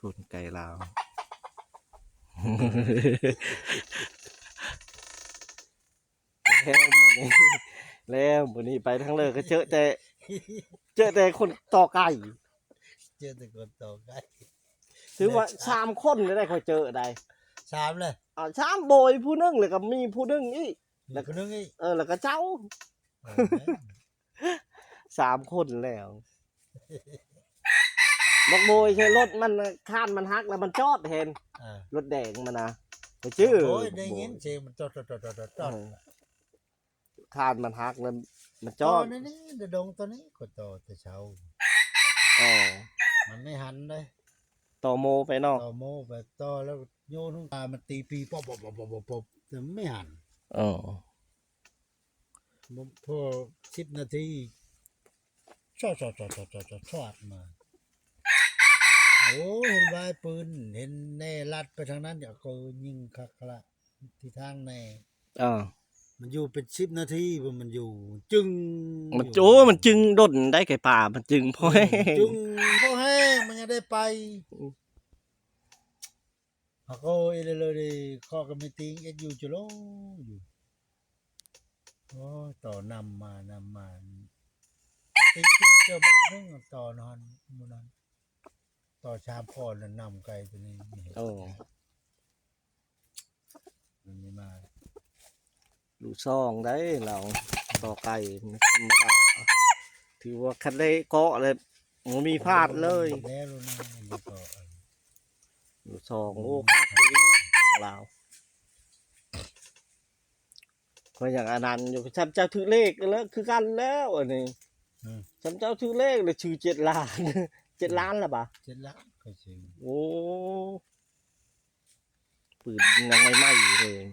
ຄົນໄກ່ລາວ. ແລ້ວມື້ນີ້ ແລ້ວມື້ນີ້ໄປທາງເລີກກໍເຈີແຕ່ ເຈີແຕ່ຄົນຕໍ່ໄກ່ ເຈີແຕ່ຄົນຕໍ່ໄກ່ ຖືວ່າສາມຄົນໄດ້ ຂ້ອຍເຈີໄດ້ ສາມເລີຍ ອ່າ ສາມໂບຍຜູ້ໜຶ່ງ ແລ້ວກໍມີຜູ້ໜຶ່ງອີກ ມີຜູ້ໜຶ່ງອີກ ເອີ ແລ້ວກໍເຈົ້າ ເອີ ສາມຄົນແລ້ວ ບັກໂບຍໃສ່ລົດມັນ ຄານມັນຫັກແລ້ວມັນຈອດເຫັນ ເອີ ລົດແດງມັນນະ ຂ້ອຍຈື່ ໂອ້ຍ ໄດ້ຍິນສຽງມັນຈອດໆໆໆ ເອີ ຄານມັນຫັກແລ້ວມັນຈອດ ຕອນນີ້ ດະດົງຕອນນີ້ ຂ້ອຍຕໍ່ແຕ່ເຊົ້າ ເອີ ມັນໄມ່ຫັນເດ້ ຕໍ່ໂມໄປເນາະ ຕໍ່ໂມໄປ ຕໍ່ແລ້ວໂຍນຫຸງຕາ ມັນຕີປີປອບໆໆໆ ແຕ່ມັນໄມ່ຫັນ ເອີ ບໍ່ພໍສິບນາທີ ຊອດໆໆໆຊອດມາ ໂອ້ ເຫັນວາຍປືນ ເຫັນແນ່ລັດໄປທາງນັ້ນ ກໍຍິງຄັກລະ ທິດທາງແນ່ ເອີ ມັນຢູ່ເປັນສິບນາທີພຸ້ນ ມັນຢູ່ ມັນຈຶ່ງ ມັນ ຢູ່ ໂອ້ ມັນຈຶ່ງດົນໄດ໋ ໄກ່ປ່າ ມັນຈຶ່ງພໍແຮງ ເອີ ຈຶ່ງພໍແຮງ ມັນຍັງໄດ້ໄປ ອືມ ເຮົາກໍເອີຍເລີຍເລີຍເດ ເຄາະກັບແມ່ຕິງເອັດຢູ່ຈະໂລຢູ່ ໂອ້ຍ ຕໍ່ນຳມາ ນຳມາ ຕິງເທື່ອບາດໜຶ່ງ ຕໍ່ນອນມື້ນັ້ນ ຕໍ່ສາມຂໍ້ນັ້ນ ນຳໄກ່ຕົວນີ້ ໂອ້ ມັນມີມາ ລູກສອງໄດ໋ລາວ ຕໍ່ໄກ່ ມັນທຳມະດາ ຖືວ່າຄັນໄດ້ເກາະແລ້ວບໍ່ມີພາດເລີຍ ແລ້ວລູກນາຍ ລູກສອງ ໂອ້ ຄັກອີ່ຫຼີຂອງລາວ ຂ້ອຍຍັງອັນນັ້ນຢູ່ ຊ່ຳເຈົ້າຖືກເລກແລ້ວ ຄືກັນແລ້ວອັນນີ້ ອືມ ຊ່ຳເຈົ້າຖືກເລກແລ້ວ ຊື່ເຈັດລ້ານ ເຈັດລ້ານລະບາ ເຈັດລ້ານ ຂ້ອຍຊື້ ໂອ້ ປືນຍັງໃໝ່ໆເລີຍ